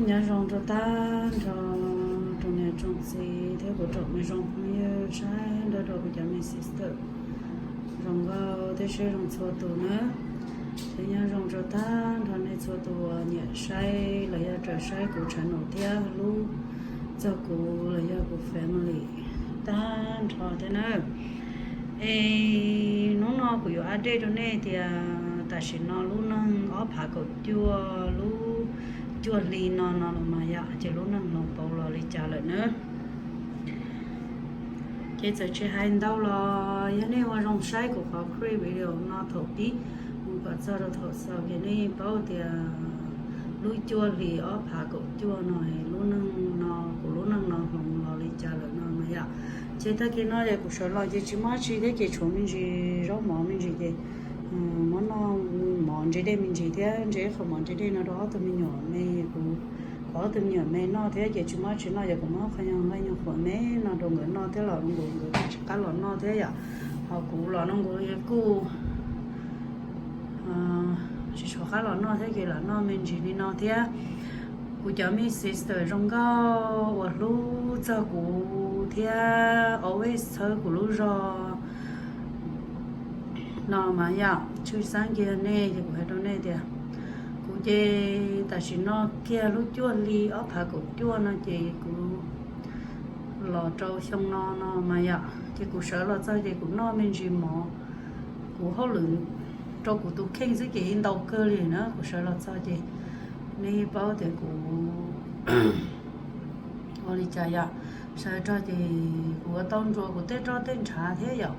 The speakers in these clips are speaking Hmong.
Nyob zoo rau tag nrho rau niam tsoom txiv thiab kuv tsoom me zoo phooj ywg saib nrog rau kuv cov me sister zoo nkauj thiab saib zoo txhua tus na. Thiab nyob zoo rau tag nrho nej txhua tus uas nyiam saib los yog raws saib kuv channel thiab hlub txog kuv los yog kuv family tag nrho thiab na. Es hnub no kuv yuav update rau nej tias tam sim no lub neej ob phav kaum cuaj lub cuaj hli no no los mas yom, ces lub neej hloov pauv los li cas lawm na. Ces txawm tsis hais ntau los yog nej ua zoo saib kuv qhov clip video no thaum pib mus kom txog rau thaum xaus ces nej paub tias lub cuaj hlis ob phav kaum cuaj no lub neej no, kuv lub neej no hloov los li cas lawm no mas yom. Ces tag kis no ces kuv sawv los ces tsis muaj dab tsi thiab ces tshuav me ntsis zaub mov me ntsis ces muab noj mov ntse dej me ntsis thiab ntse qhov mov ntse dej no rau ob tug me nyuam me, kuv kuv ob tug me nyuam me noj thiab ces tsis muaj dab tsi noj ces kuv muab qhov nyuag nqaij nyuag qhuav me no rau nkawd noj thiab los rau nkawd, nkawd tsis qab los noj thiab yom. Ho kuv los no kuv kuj tsis tshua qab los noj thiab ces lam noj me ntsis li no thiab. Kuv cov me sister zoo nkauj uas hlub txog kuv thiab always txhawb kuv lub zog no mas yom, tshwj xeeb kiag nej ces kuv hais rau nej tias kuv ces tam sim no kiag lub cuaj hli ob phav kaum cuaj no ces kuv los rau xyoo no no mas yom, ces kuv sawv los txog ces kuv noj me ntsis mov, kuv hauj lwm rau kuv tus kheej xwb ces ntau kawg li na. Kuv sawv los txog ces nej paub tias kuv ua li cas yom, sawv txog ces kuv ua tau ntsuas kuv tej roj tej ntshav thiab yom,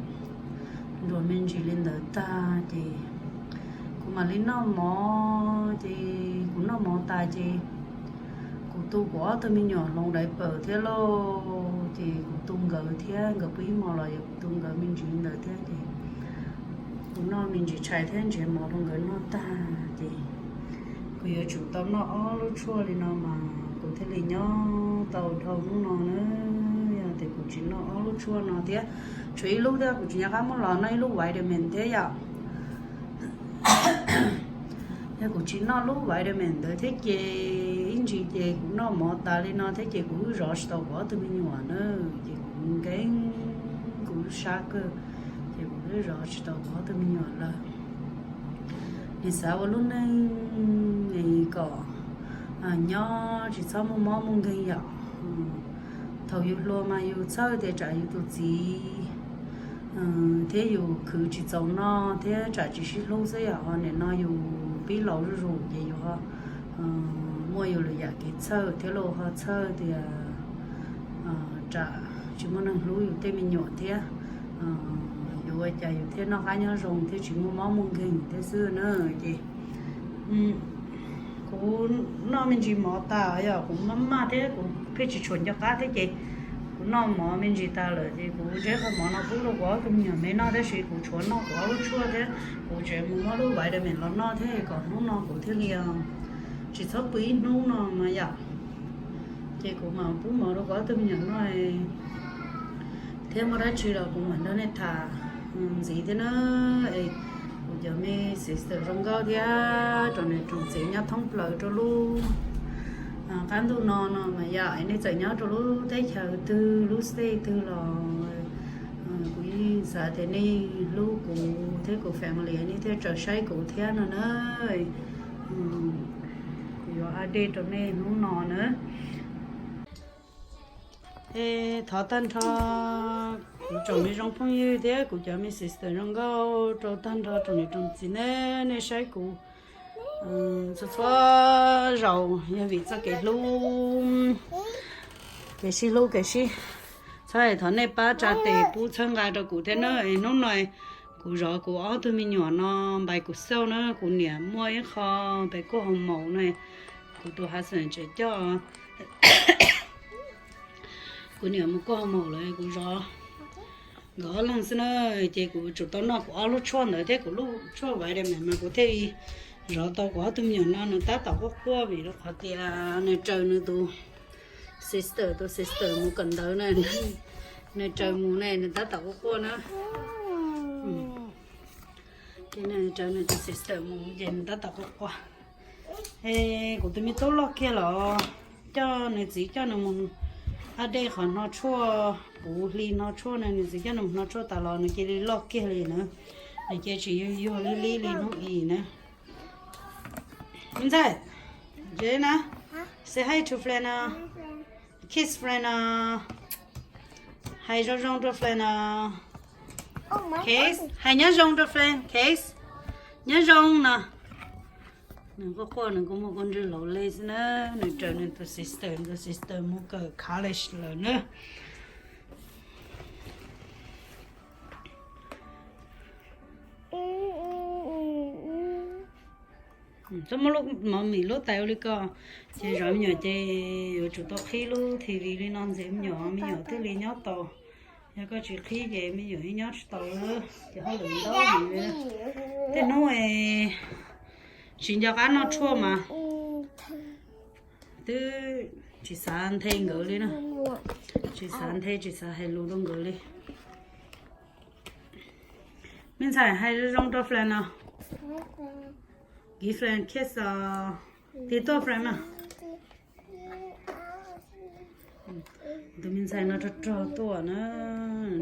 ntsuas me ntsis li ntawd tag ces kuv mam li noj mov ces kuv noj mov tas ces kuv tu kuv ob tug me nyuam hloov diaper thiab lauj, ces kuv tu nkawd thiab, nkawd pw ib hmos los yog kuv tu nkawd me ntsis li ntawd thiab ces kuv noj me ntsis tshais thiab nrhiav mov rau nkawd noj tag ces kuv yuav tsum tau noj ob lub tshuaj li no mas kuv thiaj li nyob tau dhau hnub no na. Yog tias kuv tsis noj ob lub tshuaj no thiab, tshuav ib lub thiab kuv tsis nco qab muab los noj ib lub vitamin thiab yom. Yog kuv tsis noj lub vitamin ntawd thiab ces ib ntsis ces kuv noj mov tas li no thiab ces kuv wb zov tsis tau kuv ob tug me nyuam na, ces kuv nkees, kuv sab kawg, ces kuv wb zov tsis tau kuv ob tug me nyuam lawm. Nws xav ua lub neej kom nyob tsis txhob muaj mob muaj nkeeg yom. Thaum yus hluas mas yus txhawj tias tsam yus tus txiv thiab yus khwv tsis txaus noj thiab tsam tsis sib hlub xwb yom. Nim no yus pib laus zuj zus ces yus muaj yus lwm yam kev txhawj thiab los ho txhawj tias tsam tsis muaj neeg hlub yus tej me nyuam thiab, yuav ua cas yus thiaj noj qab nyob zoo thiab tsis muaj mob muaj nkeeg thiab xwb na. Ces kuv noj me ntsis mov tas yog kuv maj maj thiab kuv pheej tsis tshua nco qab thiab ces kuv noj mov me ntsis tas lawm ces kuv ntseb qhov mov no pub rau kuv ob tug me nyuam me noj tab sis kuv tshuav noj kuv ob lub tshuaj thiab kuv tseem mus muab lub vitamin los noj thiab kom hnub no kuv thiaj li tsis txhob pw ib hnub no mas yom. Ces kuv mam pub mov rau kuv ob tug me nyuam noj thiab muaj dab tsi los kuv mam nrog nej tham ntxiv thiab na. Kuv cov me sister zoo nkauj thiab rau niam rau txiv nyob thoob plaws rau lub qab ntuj no no mas yom, nej txawm nyob rau lub teb chaws twg lub state twg los kuv yeej xav tias nej hlub kuv thiab kuv family nej thiaj raws saib kuv thiab no na. Kuv yuav update rau nej hnub no na. Es thov tag nrho kuv tsoom me zoo phooj ywg thiab kuv cov me sister zoo nkauj rau tag nrho rau niam rau txiv ne, nej saib kuv txhua txhua zaus yog vim txoj kev hlub, kev sib hlub kev sib, txhob hais thov nej pab tsa tes pub txhawb nqa rau kuv thiab na. Es hnub no kuv zov kuv ob tug me nyuam no npais kuv xauj na, kuv niam muaj ib qho pes kuj hau maus na, kuv tus husband tseem coj kuv niam mus kuaj hau maus lawm kuv zov nkawd ob leeg xwb na. Ces kuv tsum tau noj kuv ob lub tshuaj ntawd thiab kuv lub tshuaj vitamin mas kuv thiaj li zov tau kuv ob tug me nyuam no. Nws tab tom quaj quaj vim rau qhov tias nws raws nws tus sister, tus sister mus kawm ntawv na, nws raws mus ne nws tab tom quaj quaj na. Ces nws raws nws tus sister mus ces nws tab tom quaj quaj. Es kuv tus me tub loj kiag los coj nws txiv coj nws mus, a dej qhov hno tshuaj, puv hli hno tshuaj na, nws txiv coj nws mus hno tshuaj tas los nws cia li loj kiag li na. Nws cia tsis yuag yuag li li li hnub i na. Me ntxhais, deb na, say hi to friend no, kiss friend no, hais zoo zoo rau friend no. Kiss, hais nyob zoo rau friend, kiss, nyob zoo no. Nws quaj quaj nws kuj muaj kua ntswg laus le xwb na, nws raws nws tus sister, nws tus sister mus kawm college lawm na. Txhob muab lub mov mim lub tais ua li ko, ces zov me nyuam ces yuav tsum tau qhib lub T V li no ntxiv me nyuam, me nyuam thiaj li nyob tau. Yog koj tsis qhib ces me nyuam nyob tsis tau, ces hauj lwm ntau heev li. Tej hnub tsis nco qab noj tshuaj mas twb tsis xav nthe nkawd li na, tsis xav nthe tsis xav hais lus rau nkawd li. Me ntxhais hais zoo zoo rau friend no, give friend kiss os, tig tuaj friend no. Tus me ntxhais no rog rog tuaj na,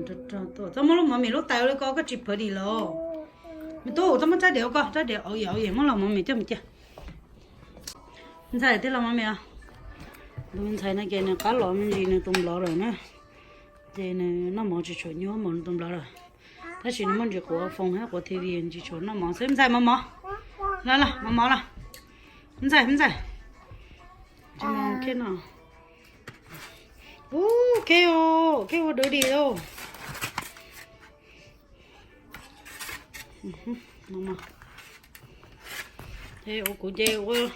rog rog tuaj. Txhob muab lub mov mim lub tais ua li ko, koj tsis phawv dim los. Me tub, txhob muab rab diav ua ko, rab diav auv yam auv yam, muab los mov mim coj mus cia. Ntxhais tij laug mov mim os. Tus me ntxhais no ces nws qab los me ntsis nws tus nplov lawm na, ces nws noj mov tsis tshua nyuaj mov nws tus nplov lawm. Tab sis nws muaj ntsis quav foos thiab quav T V, ntsis tshua noj mov xwb. Ntxhais mov mov, los los mov mov los. Ntxhais ntxhais, tsis mov khe no. Ub, khe ua, khe ua dub dim lauj. Ces ua kuv ces ua,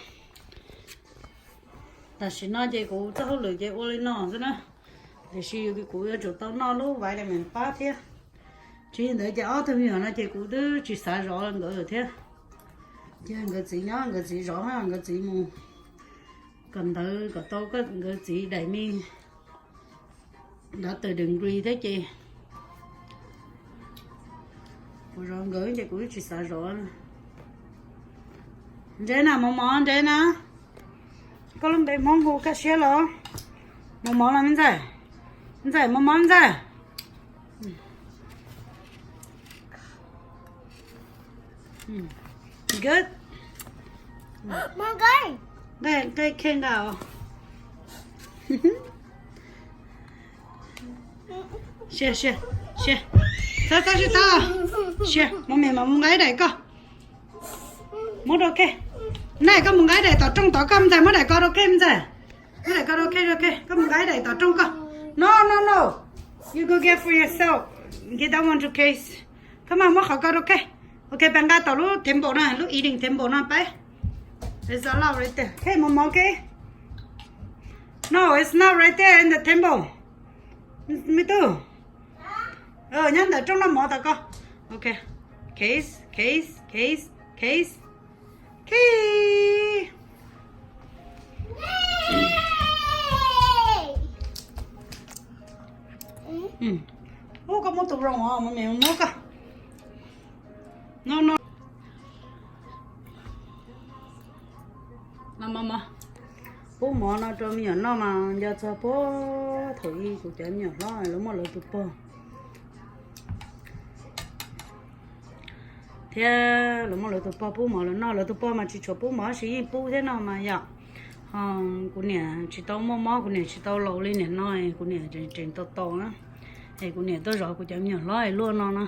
tam sim no ces kuv txoj hauj lwm ces ua li no xwb na. Tiam sis kuv yuav tsum tau noj lub vitamin pab thiab. Tsis li ntawd ces ob tug me nyuam no ces kuv twb tsis xav zov nkawd thiab. Ces nkawd txiv nyob nkawd txiv zov, nkawd txiv mus kawm ntawv kom tau nkawd txiv daim me doctor degree thiab ces kuv zov nkawd ces kuv twb tsis xav zov. Ntse na mov mov, ntse na. Koj lub npe Hmoob hu kaj siab los? Mov mov los me ntxhais? Ntxhais mov mov ntxhais. Good. Nqaij, nqaij khe nqa os. Sia, sia, sia. Txhob, txhob sib tau. Sia, mov mim mas mus nqa ib daim koj. Muab rau Khej. Nqaij, koj mus nqa ib daim tom rooj tod, koj me ntxhais muab daim ko rau Khej me ntxhais. Muab daim ko rau Khej, rau Khej, koj mus nqa ib daim tom rooj koj. No, no, no. You go get for yourself. Get that one to Case. Come on, muab qhov ko rau Khej. Ok, peb nqa tom lub table no, lub eating table no peb. It's allowed right there. Khej, mov mov Khej. No, it's not right there in the table. Me tub. Nyob ntawm rooj noj mov tom ko. Ok. Case, Case, Case, Case. Khej. Ub, koj muab tus rooj os, mov mim muab koj. No, no. Pub mov no rau me nyuam noj mas nco txog puag thaum ub kuv cov me nyuam hlob lawv muaj lawv tus pog. Thiab lawv muaj lawv tus pog pub mov lawv noj, lawv tus pog mas tsis tshua pub mov tab sis yeej pub thiab no mas yom. Ho kuv niam tsis tau muaj mob, kuv niam tsis tau laus li niam no, kuv niam tseem tau tau na. Es kuv niam tuaj zov kuv cov me nyuam hlob es luaj no na.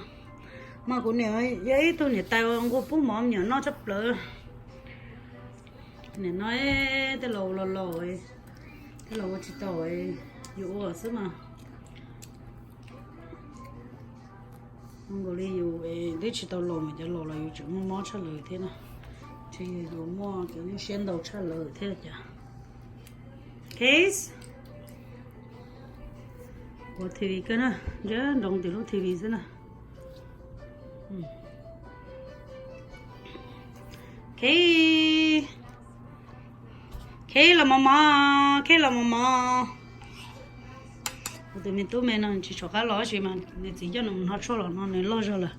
Mas kuv niam yog ib tug niam tais uas nquag pub mov me nyuam noj tshaj plaws. Nim no tej laus los laus, tej laus ua tsis tau, yus ua xwb mas. Zoo nkaus li yus twb tsis tau laus mas cov laus los yus tseem muaj mob tshaj lawv thiab na. Ces yus muaj cov lub siab ntau tshaj lawv thiab cas. Case, ua T V kawg na, ntsib nroo tim lub T V xwb na. Khej, Khej los mov mov, Khej los mov mov. Kuv tus me tub me no tsis tshua qab los tab sis mas nws txiv coj nws mus hno tshuaj los no nws loj zog lawm.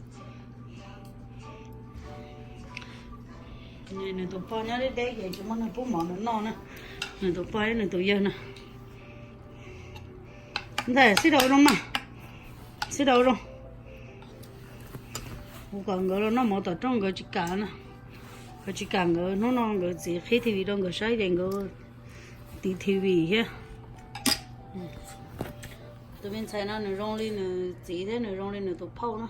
Nws tus pog nyob deb deb ces tsis muaj neeg pub mov nws noj na. Nws tus pog thiab nws tus yawg na. Ntxhais, sit down zoo mas, sit down zoo. Kuv kom nkawd los noj mov tom rooj nkawd tsis kam na. Nkawd tsis kam, nkawd hnub no nkawd txiv qhib T V rau nkawd saib ces nkawd tiv T V thiab. Tus me ntxhais no nws zoo li nws txiv thiab nws zoo li nws tus phauj na.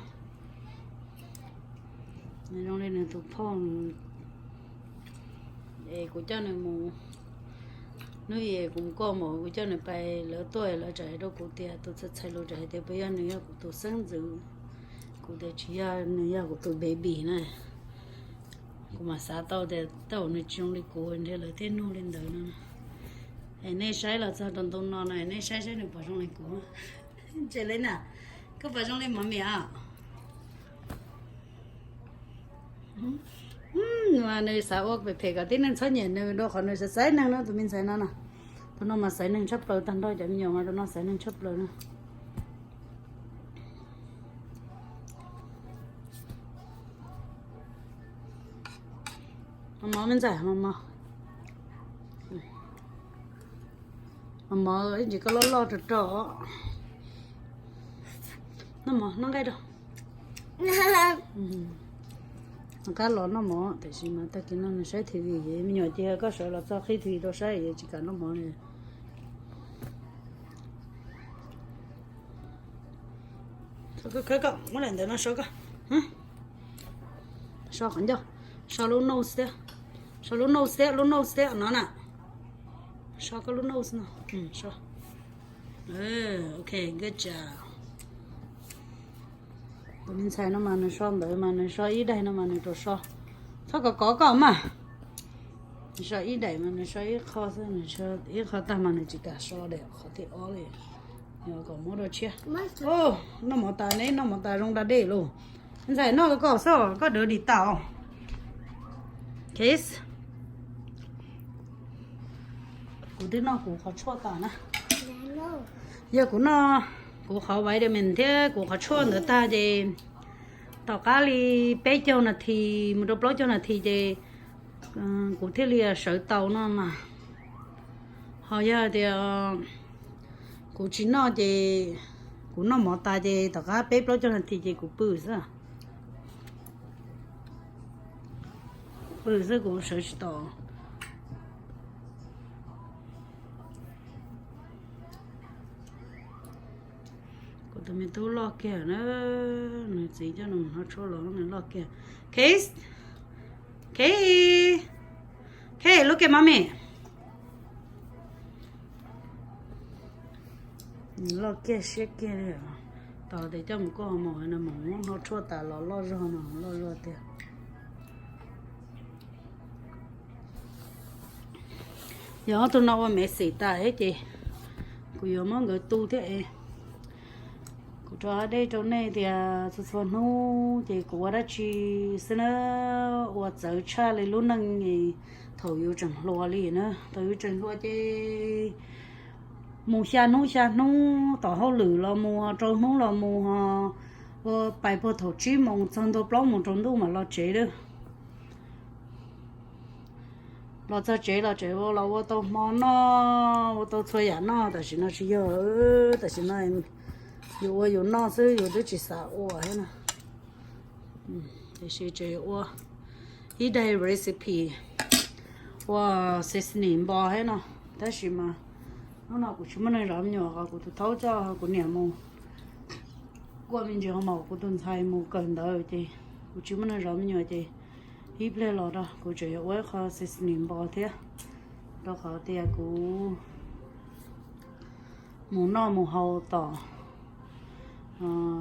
Nws zoo li nws tus phauj. Es kuv coj nws mus, hnub ib kuv mus koj mus kuv coj nws pais lawv tuaj lawv txawm hais rau kuv tias tus txhais txhais lus txawm hais tias puas yog nws yog kuv tus xeeb ntxwv. Kuv tias tsis yog, nws yog kuv tus baby na. Kuv mam xav tau tias tej zaum nws tsis zoo li kuv nrhiav lawv thiaj nug li ntawd no. Es nej saib los txog rau ntu no no nej saib saib nws puas zoo li kuv. Ntshe li na, koj puas zoo li mov miam os? Mas nws xav ua phem phem kom tib neeg txhob nyiam nws rau qhov nws xaiv xaiv neeg no tus me ntxhais no na. Tus no mas xaiv neeg tshaj plaws tag nrho cov me nyuam mas tus no xaiv neeg tshaj plaws na. Mos mos me ntxhais, mos mos. Mos mos ib ntsis koj loj loj rog rog. Noj mov noj nqaij rau. Noj qab los noj mov tiam sis mas tag kis no nws saib T V, me nyuam ces koj sawv los txog qhib T V rau saib es tsis kam noj mov li. Khawb khawb koj muab daim ntawv no so koj. So qhov ncauj, so lub nose thiab, so lub nose thiab, lub nose thiab no na. So koj lub nose no, so. Ok, good job. Tus me ntxhais no mas nws so ntawd mas nws so ib daim no mas nws rau so. Txhob kov kov koj mas. Nws so ib daim mas nws so ib qho xwb, nws so ib qho tag mas nws tsis kam so daim qhov thib ob li. Kom muab rau tshiab. Noj mov tas ne, noj mov tas zoo da dej lauj. Ntxhais noj koj xwb koj dawb dim tas os. Kiss. Kuv twb noj kuv qhov tshuaj tas na. Yog kuv noj kuv qhov vitamin thiab kuv qhov tshuaj ntawd tag ces tom qab li peb caug nas this mus rau plaub caug nas this ces kuv thiaj li sawv tau no mas. Ho yog tias kuv tsis noj ces kuv noj mov tas ces tom qab peb plaub caug nas this ces kuv pw xwb. Pw xwb kuv sawv tsis tau. Kuv tus me tub loj kiag na, nws txiv coj nws mus hno tshuaj los nws loj kiag. Case, Case, Case, look at mommy. Nws loj kiag siab kiag li. Tos tias coj mus koj ho mus no mus muab hno tshuaj tas los loj zog no loj zog tiag. Yog ob tug no ua messy tas thiab ces kuv yuav muab nkawd tu thiab es. Kuv rov dej rau nej tias txhua txhua hnub ces kuv ua dab tsi xwb na, ua txawv tshaj li lub neej thaum yus tseem hluas li na. Thaum yus tseem hluas ces mus xya hnub xya hnub, tom hauj lwm los mus, rau hnub los mus, ua pais puag thaum tsib moos txog ntua plaub moos tsaus ntuj mam los tsev lawm. Los txog tsev los tsev los ua tau hmo noj, ua tau txhua yam noj, tam sim no tsis yog, tam sim no yus ua yus noj xwb, yus twb tsis xav ua thiab no. Tiam sis tseem ua ib daim recipe ua seasoning npo thiab no, tab sis mas hnub no kuv tsis muaj neeg zov me nyuam, qhov kuv tus thaub coj kuv niam mus kuaj me ntsis hauv mas kuv tus ntxhais mus kawm ntawv ces kuv tsis muaj neeg zov me nyuam ces ib pliag los rau kuv tseem yuav ua ib qho seasoning npo thiab, rau qhov tias kuv mus noj mus haus tom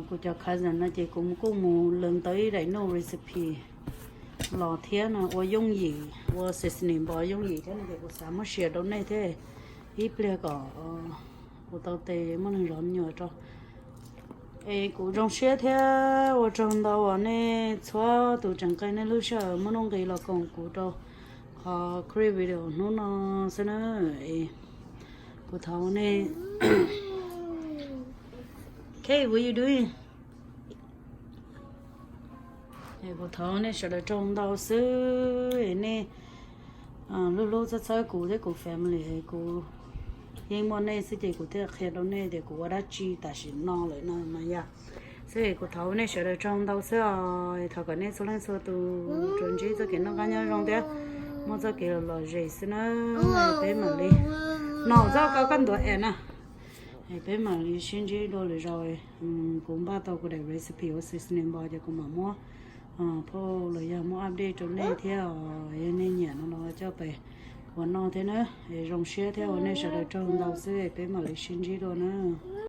kuv cov cousin no ces kuv kuj mus lees tau ib daim new recipe los thiab no, ua yooj yim, ua seasoning npo yooj yim thiab no ces kuv xav muab share rau nej thiab, ib pliag kom kuv tau tes muaj neeg zov me nyuam rau. Es kuv zoo siab thiab ua tsaug ntau uas nej txhua tus tseem qee nej lub sij hawm muaj nuj nqis los koom kuv rau qhov clip video hnub no xwb na. Es kuv thov nej, Kate, what you doing? Kuv thov nej sawv daws tsaug ntau xwb es nej hlub hlub txhawb txhawb kuv thiab kuv family, kuv yeej muaj nej xwb ces kuv thiaj qhia rau nej tias kuv ua dab tsi tam sim no lawm no mas yog. Xwb es kuv thov nej sawv daws tsaug ntau xwb os, thov kom nej txhua leej txhua tus tsuas ntsib txoj kev noj qab nyob zoo thiab muaj txoj kev lom zem xwb na. Peb mam li, no txoj koj koj ntuav es na. Peb mam li sib ntsib dua lwm zaus. Kuv npaj tau kuv daim recipe ua seasoning npo ces kuv mam muab post los yog muab update rau nej thiab, yog nej nyiam no los coj pes ua noj thiab na. Zoo siab thiab ua nej sawv daws tsaug ntau xwb, peb mam li sib ntsib dua na.